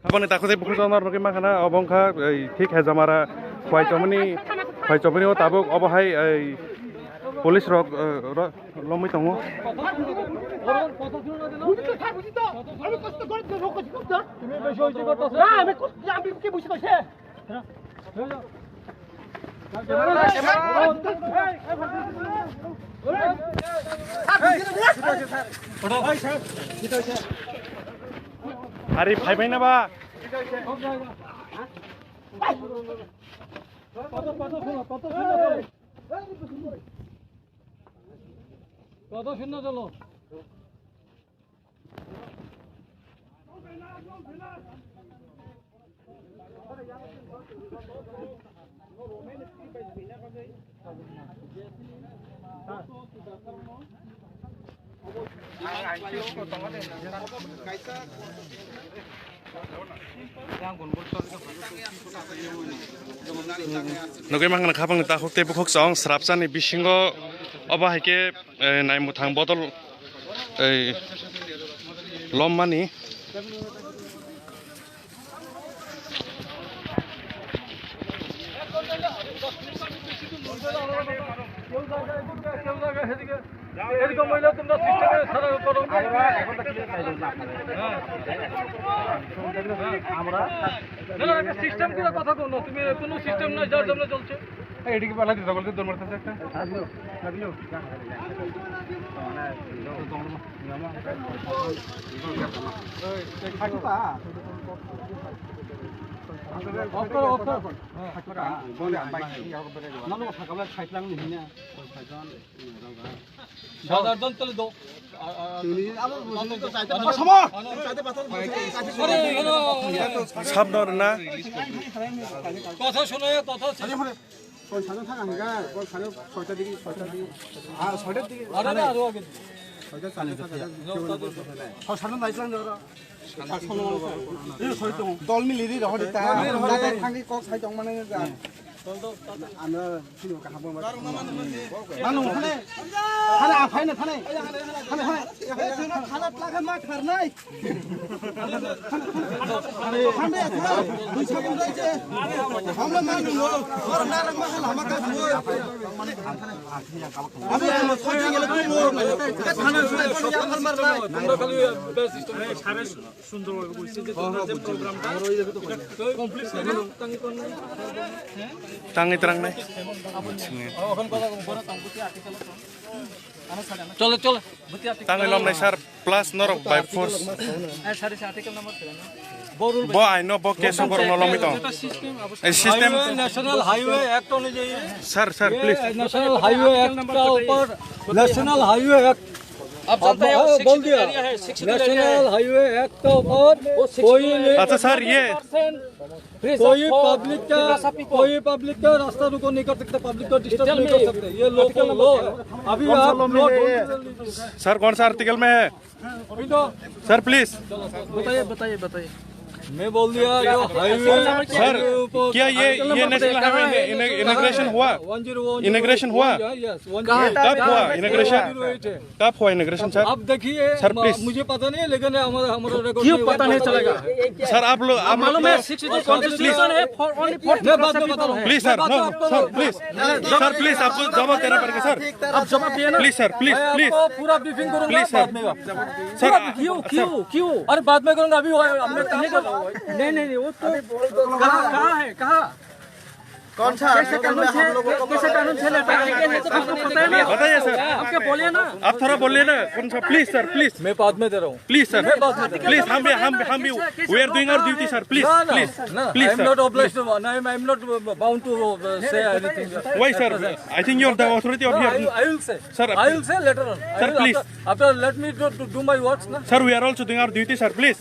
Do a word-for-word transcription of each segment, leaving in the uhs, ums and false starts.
Aboni takhuk tei bukhuk chwng norok nugwi mankha na, obo wngkha, ei, thik Hejamara Khwaichomoni, Khwaichomoni o tabuk obo hai, ei, police rok, eh, ro-, lomwi tongo. Ari phaibai na ba? কত শূন্য চলো। Nugwi mankha na, khapang ni takhuk tei bukhuk chwng srapsa ni bisingo obo hai khe, eh, nai mwthang bodol, eh, lom mani. এরকম হইলে তোমরা সিস্টেমে সারা করো। আমরা সিস্টেম করে কথা বলো, তুমি কোনো সিস্টেম নাই, যার জন্য চলছে। এদিকে পালা দিতে বলতে দৌড় মারতেছে একটা। Off করো, off করো। সাত আটজন তাহলে দাও। সামনে না। কথা শোনো, কথা শোনো। ছয় সাড়ে ছয়টা দিকে, ছয়টার দিকে। আরে না, আরো আগে। ছয়টা চালিশ, ছয় সাড়ে নয়। দল মিলিয়ে দিই, রহরি তা। আমরা থাকি কক সাইড মানে। আমরা ছিল কাহাবো। মানে ওখানে, আরে আফাই না থানে। থানে, থানে। এ, তুই না খানা লাগা মা খার নাই। Tangwi trangnai. চলো, চলো। Tangwi lomnai sir, plus norok by force. Bo aino, bo keso borok no lomwi tong. Ei system. Highway, National Highway Act অনুযায়ী। Sir, sir, please. National Highway Act का ऊपर, National Highway Act। आप जानते हैं, वो बोल दिया। National Highway Act का ऊपर कोई नहीं। अच्छा sir, ये कोई पब्लिक का, कोई पब्लिक का रास्ता रुको नहीं कर सकते, पब्लिक का डिस्टर्ब नहीं कर सकते। ये लोकल लॉ है। अभी आप नोट। Sir, कौन सा आर्टिकल में है? अभी तो सर, प्लीज। बताइए, बताइए, बताइए। मैं बोल दिया, जो हाईवे, सर, क्या ये, ये नेशनल हाईवे इनॉग्रेशन हुआ? इनॉग्रेशन हुआ? कब हुआ इनॉग्रेशन? कब हुआ इनॉग्रेशन, सर? अब देखिए, सर, प्लीज। मुझे पता नहीं है, लेकिन हमारा, हमारा रिकॉर्ड क्यों पता नहीं चलेगा? सर, आप लोग, आप मालूम है, सिक्सटी टू कॉन्स्टिट्यूशन है, फॉर, ओनली फॉर मैं बाद में बता रहा हूँ। Please sir, no, sir, please. Sir, please, आपको जवाब देना पड़ेगा, सर। आप जवाब दिए ना। प्लीज सर, प्लीज, मैं प्लीज। आपको पूरा ब्रीफिंग करूंगा बाद में। सर, क्यों, क्यों, क्यों? अरे, बाद में करूंगा, अभी वो हमने कहीं को, नहीं, नहीं, नहीं, वो तो कहाँ, कहाँ है, कहाँ? कौन सा आर्टिकल में हम लोगों को कैसे कानून से लेता है? आपको पता है? बताइए सर। आपके बोलिए ना। आप थोड़ा बोलिए ना, कौन सा? Please sir, please. मैं बाद में दे रहा हूँ। प्लीज सर, प्लीज, हम भी, हम, हम भी, we are doing our duty, sir. Please, please, please, sir. I am not obliged to, I am, I am not bound to say anything. Why, sir? I think you are the authority of here. I will say. Sir, I will say later on. Sir, please. After, let me do, do my works, na. Sir, we are also doing our duty, sir. Please.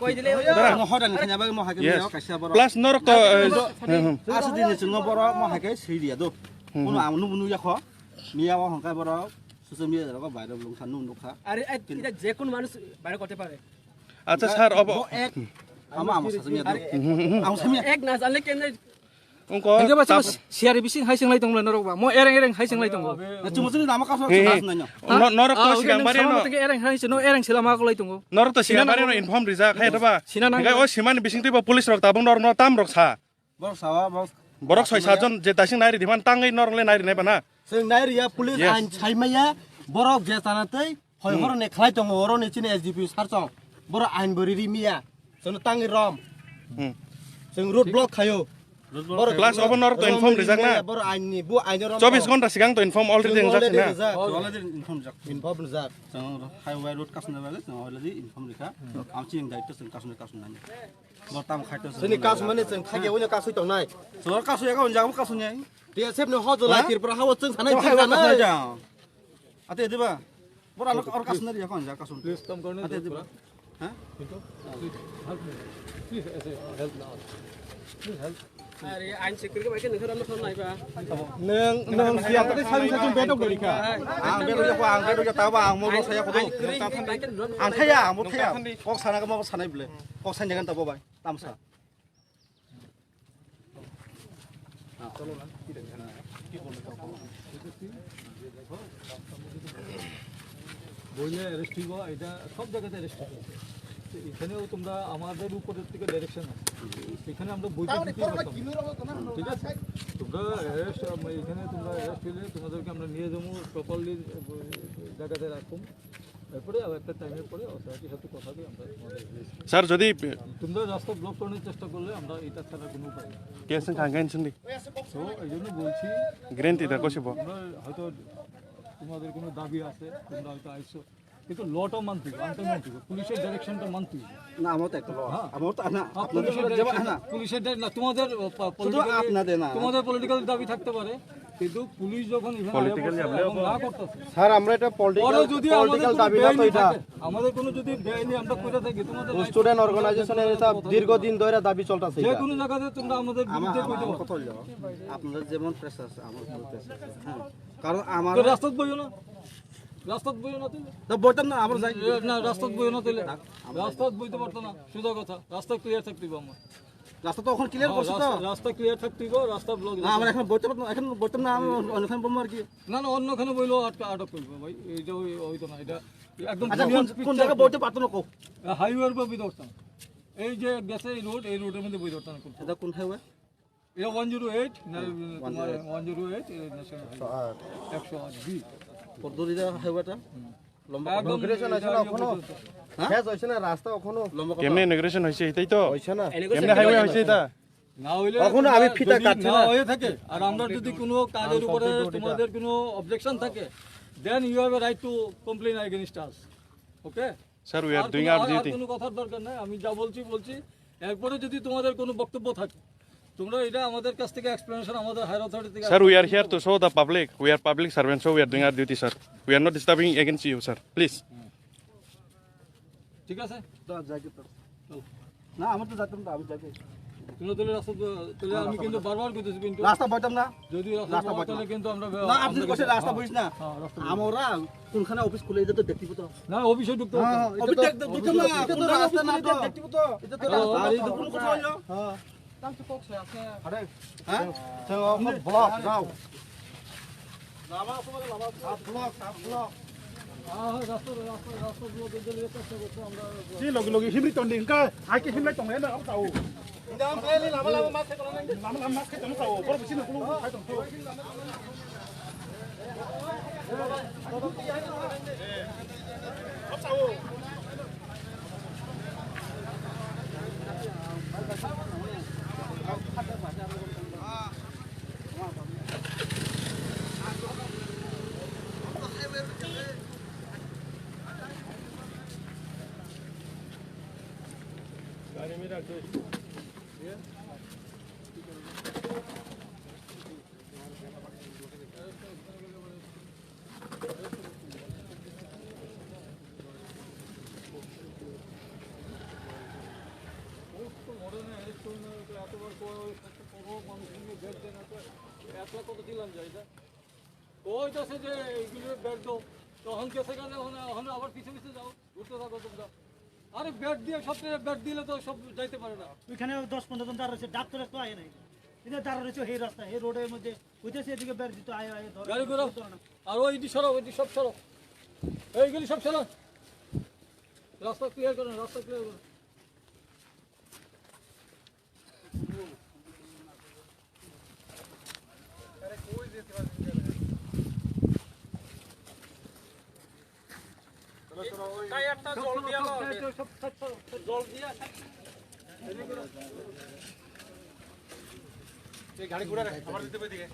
Koi dile. Dara. Ano hoda ni khanya bagwi mo haikhe Yes. Miya o kaisa borok. Plus norok to, eh, hmm, hmm. Asa dini chwngno borok mo haikhe swi diya do. Hmm, Kuno hmm. Ang nubu nuya kho. Miya o hongkai borok social media rogo viral lungkha nu nukha. আরে এ- এটা যে কোনো মানুষ ভাইরাল করতে পারে। আচ্ছা sir, of- Bo ek. Ama ama sa miya do. আরে Hmm, hmm, hmm. Ang sa miya. এক না জানলে কেমনে Wngko Hingke ba chwng tap- siyari bising hai swnglai tongmani norok ba. Mo ereng ereng hai swnglai tongo. Chumui chumui lama kaso He, he. Chumui nanya. No-, norok to Ah, sigang hwnkhe bari no. Nwng tongke ereng hai swngo, ereng se lama kolai tongo. Norok to sigang bari no inform rijak, hai to ba. Sina nang- Hingke o simani bising twi bo police rok tabung norok no tam rok sa. Borok sawa, borok Borok soi sajon je daising nai ri diman tangwi norok le nai ri nai ba na. Chwng nai riya police Yes. Ain saimaya, borok je tana tei Hoi Hmm. Horoni khlai tongo, oroni chini S D P sir chong. Boro ain bo riri miya. Chwngno tangwi rom. Hmm. Chwng road block khayo. Road block Boro khayo. Plus obo norok to rom inform riri rijak na? Miya, boro ain ni, bo ain rom Chobbish to. Ghonta sigang to inform already Chwng wngjak already na? Rijak. Already inform rijak. Inform rijak. Chwng highway road kasna bagwi chwng already inform rikha. Hmm. Ang chini daityo chwng kasna kasna nani. Boro tamo khaito chwng Chini nani. Kasmani chwng khagya wngya kasui tongnai. Chwng kasui yago wngjak bo kasuni ai. T S F ni hojo lai Ha? Tripura hawo chwng sanai Chwng chwng hayo sanai. Kasna jang. Ate diba? Bora lok or kasna riya kon ja kasun. Please come करने Ate दो diba? थोड़ा। Ha? Pintu, please help me। Please ऐसे help ना। Please help। अरे आइन सिक्योरिटी भाई के नखरा में फोन नहीं बा। Neng neng siya tadi sabi sabi bedok dari ka. Ang bedo ya ko ang bedo ya tawa ang mo saya ko do. Ang thaya ang mo thaya. Kok sana ka mo sana bile. Kok sana kan tabo bai. Tamsa. বইলে অ্যারেস্ট হইব, এটা সব জায়গাতে অ্যারেস্ট হইব। তো এখানেও তোমরা আমাদের উপরের থেকে ডাইরেকশন আছে, এখানে আমরা বইতে দিতেই পারতাম না। ঠিক আছে, তোমরা অ্যারেস্ট, এখানে তোমরা অ্যারেস্ট হইলে তোমাদেরকে আমরা নিয়ে যাবো প্রপারলি জায়গাতে রাখুন। এরপরে আবার একটা টাইমের পরে অথরিটির সাথে কথা দিয়ে আমরা তোমাদের রিলিজ করব। স্যার, যদি তোমরা রাস্তা ব্লক করানোর চেষ্টা করলে আমরা এটা ছাড়া কোনো উপায় নেই। Kensing kang kensing di. তো এই জন্য বলছি, গ্যারান্টি দা কষিব। তোমরা হয়তো তোমাদের কোনো দাবি আছে, তোমরা হয়তো আইছো, কিন্তু লটা মানতে হবে, আনতে মানতে হবে, পুলিশের ডাইরেকশনটা মানতে হবে। না, আমার তো একটা ল। হ্যাঁ। আমার তো না, হ্যাঁ, আপনাদের পুলিশের সাথে যাবে, ডাইরেকশন, হ্যাঁ। পুলিশের ডাইরে-, না, তোমাদের, আহ, প-, শুধু পলিটিক্যালি আপনাদের না। তোমাদের পলিটিক্যাল দাবি থাকতে পারে, কিন্তু পুলিশ যখন এখানে আয়া পলিটিক্যালি বসে আপনি এবং না করতেছে, স্যার, আমরা এটা পলিটিক্যাল, পরে যদি আমাদের পলিটিক্যাল কোনো দাবি না তো বেআইনি এটা। থাকে, আমাদের কোনো যদি বেআইনি আমরা করে থাকি, তোমাদের রাইট স্টুডেন্ট অর্গানাইজেশনের এটা দীর্ঘদিন ধরে দাবি চলতেছে যে এটা। কোনো জায়গাতে তোমরা আমাদের আমার, বিরুদ্ধে আমার, করতে আমার পারো। কথা হলো, আপনাদের যেমন প্রেস আছে, আমার কোনো প্রেস আছে, হ্যাঁ। কারণ আমার তো রাস্তাত বইও না, রাস্তাত বইও না তুই। তো বইতাম না, আমরা যাই। এ, না, রাস্তাত বইও না তাহলে। রাস্তাত বইতে পারতো না, সোজা কথা, রাস্তা ক্লিয়ার থাকতে হবে আমার। রাস্তা তো এখন ক্লিয়ার হ্যাঁ, করছে তো। রাস্তা, রাস্তা ক্লিয়ার থাকতে হইব, রাস্তা ব্লক না, আমরা এখন বইতে পারতাম, এখন বইতাম না, আমরা অন্যখানে বলবো আর কি। না, না, অন্যখানে বইলেও আটকা, আটক করবো ভাই, এইটা ওই, ওই তো না, এটা একদম আচ্ছা, কোন, কোন জায়গায় বইতে পারতো না কো? হাইওয়ের উপর বই ধরতাম। এই যে গেছে এই রোড, এই রোডের মধ্যে বই ধরতাম। এটা কোন হাইওয়ে? এটা ওয়ান জিরো এইট, না, হ্যাঁ, তোমার one zero eight. One zero eight, এই ন্যাশনাল হাইওয়ে। একশো আট। একশো আট বি। কত দূর এটা হাইওয়েটা? হুম। লম্বা একদম ইনোগ্রেশন হয়েছে না এখনো? হ্যাঁ? শেষ হয়েছে না রাস্তা এখনো? লম্বা কত? কেমনে ইনোগ্রেশন হয়েছে এটাই তো? হয়েছে না। কেমনে হাইওয়ে হয়েছে এটা? না হইলে এখনো আমি তোমরা ফিতা যদি কাটছি না না। হয়ে থাকে আর আমরা যদি কোনো কাজের উপরে তোমাদের কোনো অবজেকশন থাকে, then you have a right to complain against us. Okay? Sir, we are আর doing কোনো, our আর, আর duty. কোনো কথার দরকার নাই, আমি যা বলছি বলছি। এরপরে যদি তোমাদের কোনো বক্তব্য থাকে, তোমরা এটা আমাদের কাছ থেকে এক্সপ্লেনেশন আমাদের হায়ার অথরিটি থেকে Sir, we are here to show the public. We are public servants, so we are doing our duty, sir. We are not disturbing against you, sir. Please. ঠিক আছে? তো যাই কি তো। চলো। না, আমার তো যাইতাম তো, আমি যাই কি। তোমরা তাহলে রাস্তা দ-, তাহলে আমি কিন্তু বারবার করতেছি কিন্তু। রাস্তা বইতাম না। যদি রাস্তা রাস্তা বয়, বইতাম তাহলে না। কিন্তু আমরা বে-, না, আপনি আমরা কইছেন কিন্তু রাস্তা হ্যাঁ, বইস না। হ্যাঁ, রাস্তা বই। আমরা কোনখানে অফিস খুলে, এটা তো দেখতে তো। না, অফিসে ঢুকতে হ্যাঁ, হবে। হ্যাঁ, এটা অফিস তো দেখ-, দেখতে না, অফিসে এটা তো ঢুকতে রাস্তা হবে। না তো। এটা দেখতে তো। এটা তো হ্যাঁ, রাস্তা আর এই না। দোকান কোথায় হলো? হ্যাঁ। আরে, হ্যাঁ, হ্যাঁ, ব্লক, যাও। লামা আছে মানে লামা আছে। সাত ব্লক, সাত ব্লক। হ্যাঁ, হ্যাঁ, রাস্তা, রাস্তা, রাস্তা দিয়ে দিয়ে দিয়ে চেষ্টা করতে আমরা। Si logi logi himri tongdi, engka, hai khe himlai tonglai na, abo tao. Hindi, ang kaya ni lama lama mas kaya lang. Lama lama mas kaya tong tao, bor bisi na kulu kaya tong tao. কইতাছে যে এইগুলো ব্যাট দাও, তখন গেছে গেলে ওখানে, ওখানে আবার পিছে পিছে যাও, ঘুরতে থাকো তোমরা। আরে ব্যাট দিয়ে সব, ব্যাট দিলে তো সব যাইতে পারে না। ওইখানে দশ পনেরো জন দাঁড়া রয়েছে, ডাক্তার তো আয় নাই। এটা দাঁড়া রয়েছে এই রাস্তা, এই রোডের মধ্যে, কইতাছে এদিকে ব্যাট দিতে আয়, আয়, ধরো, গাড়ি ঘোড়া। ধরো না। আর ওই দিকে সরো, ওই দিকে সব সরো, এইগুলি সব সরো, রাস্তা ক্লিয়ার করো, রাস্তা ক্লিয়ার করো। টায়ারটা জল দিয়া দাও। জল দিয়া। এই গাড়ি ঘুরে রে, আবার দিতে পারি দিকে।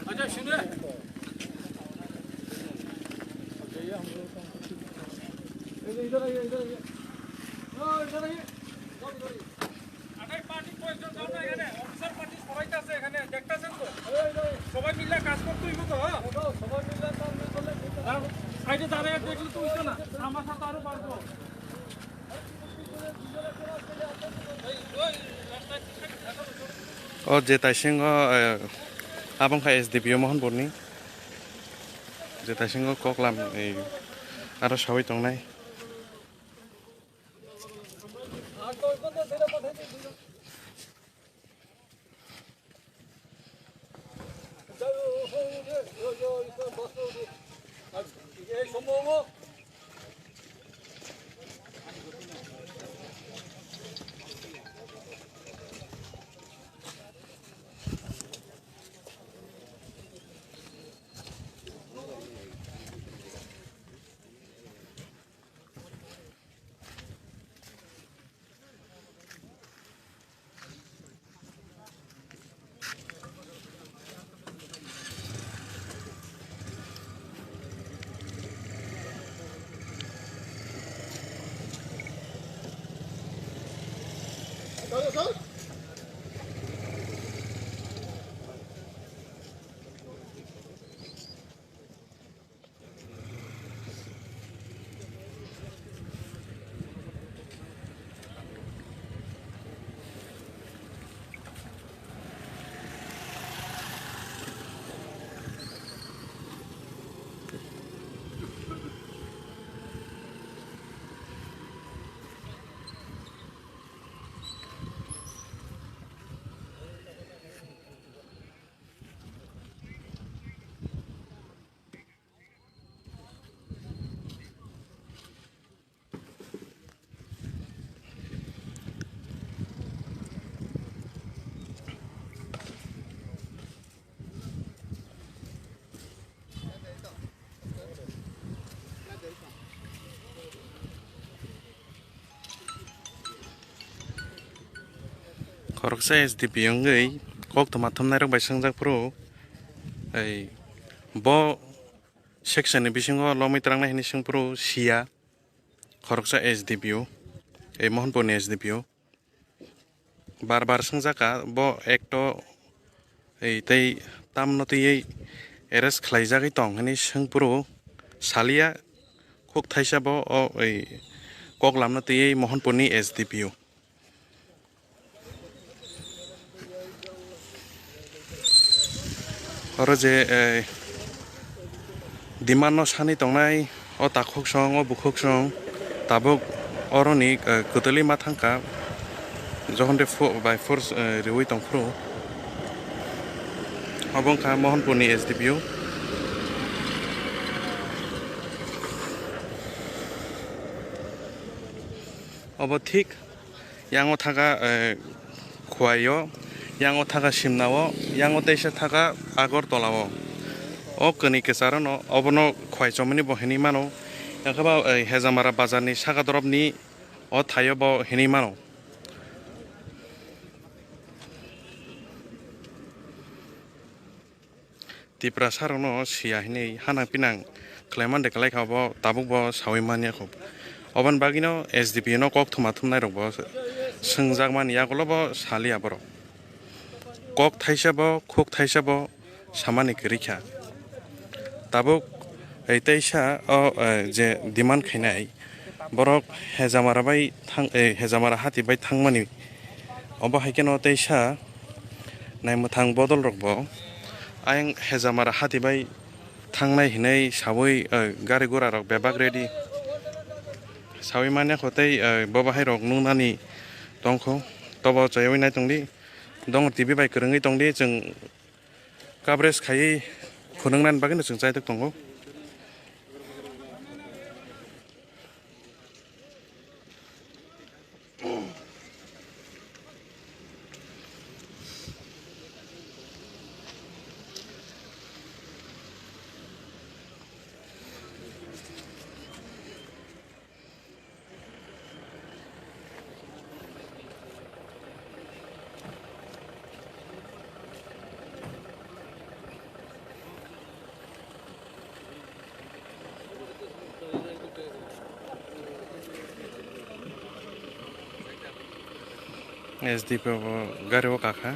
अच्छा, सुन रहे? इधर आइए, इधर आइए। ओ, इधर आइए। जाओ, इधर आइए। আরে পার্টি কয়েকজন যাও না এখানে, অফিসার পার্টি সবাই তো আছে এখানে, দেখতেছেন তো? সবাই মিলে কাজ করতে হইব তো, হ্যাঁ? সাইডে দাঁড়ায় দেখলে তো হইতো না, আমার সাথে আরো পারবো। O je taisingo, eh, abo wngkha S D P O Mohanpurni. Je taisingo koklam, eh, aro sawi tongnai. Khoroksa S D P wngwi koktwma thumnairok bai swngjak phuru, ei, bo section ni bisingo lomwi twlangnai hinwi swng phuru siya. Khoroksa S D P O, ei Mohanpurni S D P O. Bar bar swngjak kha, bo ekto, ei, tei tamno twiwi arrest khlaijagwi tong hwnwi swng phuru saliya, khuk thaisa bo o, oi, kok lamno twiwi Mohanpurni S D P O. Oro je, eh, demand no sani tongnai, o takhuk song, o bukhuk song, tabuk oroni, eh, kwtwlwi ma thangkha, jokhon de fo-, by force, eh, riwi tongphuru. Obo wngkha Mohanpurni S D P O. Obo thik yango thaka, eh, Khwai o, yango thaka Simna o, yango teisa thaka Agartala o. O kwnwi kwcharo no obono Khwai chomani bo hinwi mano. Yakhe ba, eh, Hejamara bazar ni saka dorop ni o thaio bo hinwi mano. Tiprasa rokno siya hinwi hanang pinang khlaimani de kwlai kha, bo tabuk bo sawi manya kho. Oboni bagwino S D P no kok thuma thumnai rok bo swngjak mani yagulo bo saliya borok. Kok thaisa bo, khuk thaisa bo samani kwrwi kha. Tabuk, eh, teisa o, eh, je demand khainai, borok Hejamara bai thang, eh, Hejamara hati bai thangmani. Obo hai kheno teisa naimwthang bodol rok bo ayang Hejamara hati bai thangnai hinwi sawi, eh, gari gura rok bebak ready. Sawi manya kho tei, eh, bo bahai rok nungnani tongkho. Tobo chaywi nai tongdi. Dong T V bai kwrwngwi tongdi, chwng coverage khaiwi phunuknani bagwino chwng chaitok tongo. S D P O bo gari o kakha.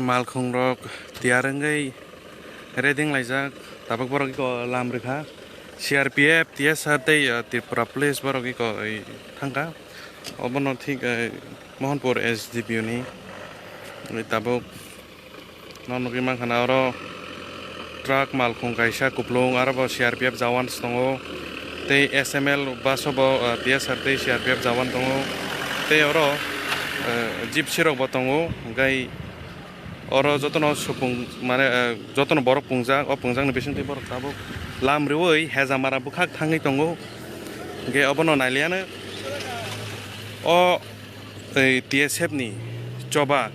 Malkhung rok tiyar wngwi ready wnglaijak, tabuk borok eko lam rwkha. C R P F, T S R tei, uh, Tripura Police borok eko, eh, thangkha. Obono thik, eh, Mohanpur S D P O ni, eh, tabuk. Nw nugwi mankha na oro truck malkhung kaisa kuplung, aro bo C R P F jawans tongo, tei S M L bus o bo, ah, T S R tei C R P F jawan tongo, tei oro, ah, gypsy rok bo tongo, hwnkhe oro jotono supung mane, ah, jotono borok pungjak, o pungjak ni bisingtwi borok tabuk lam rwui Hejamara bwkhak thangwi tongo, hwnkhe obono nailiyano o, ei, T S F ni choba.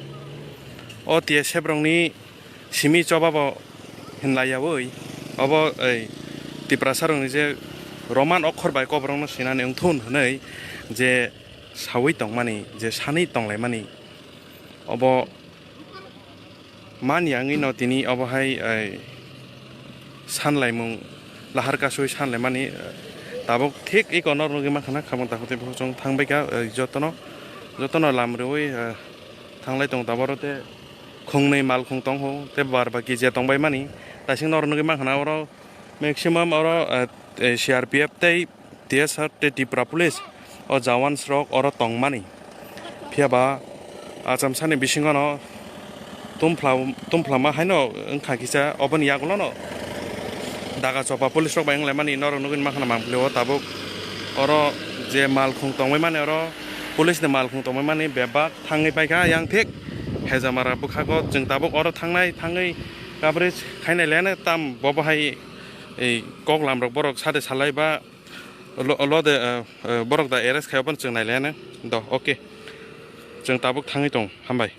O T S F rokni simi choba bo hinlaiyaui, obo, ei, Tiprasa rokni je Roman okhor bai koborokno sinani wngthun hwnwi je saui tongmani, je sanwi tonglaimani, obo mani wngwino tini obo hai, ei, sanlaimung, lahar kasui sanlaimani, eh, tabuk thik eko nor nugwi mankha na khamung takhuk tei bukhuk chwng thangbaikha, eh, jotono, jotono lam rwui, eh, thanglai tongo taboro tei khungnwi malkhung tongkho, tei bar baki je tongbaimani, taising norok nugwi mankha na oro maximum oro, eh, eh, C R P F tei T S R tei Tripura Police o jawans rok oro tongmani. Phiya ba acham sani bisingo no tumphla-, tumphla ma haino wngkha kisa, oboni yagulo no Daga chopa police rok bai wnglaimani norok nugwi mankha na Mamphli o tabuk. Oro je malkhung tongbaimani, oro police ni malkhung tongbaimani bebak thangwi paikha yang thik Hejamara bwkhago chwng tabuk oro thangnai, thangwi coverage khainai lene tam bobo hai ei kok lam rok borok sade salai ba lo, lo de, eh, eh, borok da arrest khai obo chwng nai lene do, okay, chwng tabuk thangwi tong, hambai.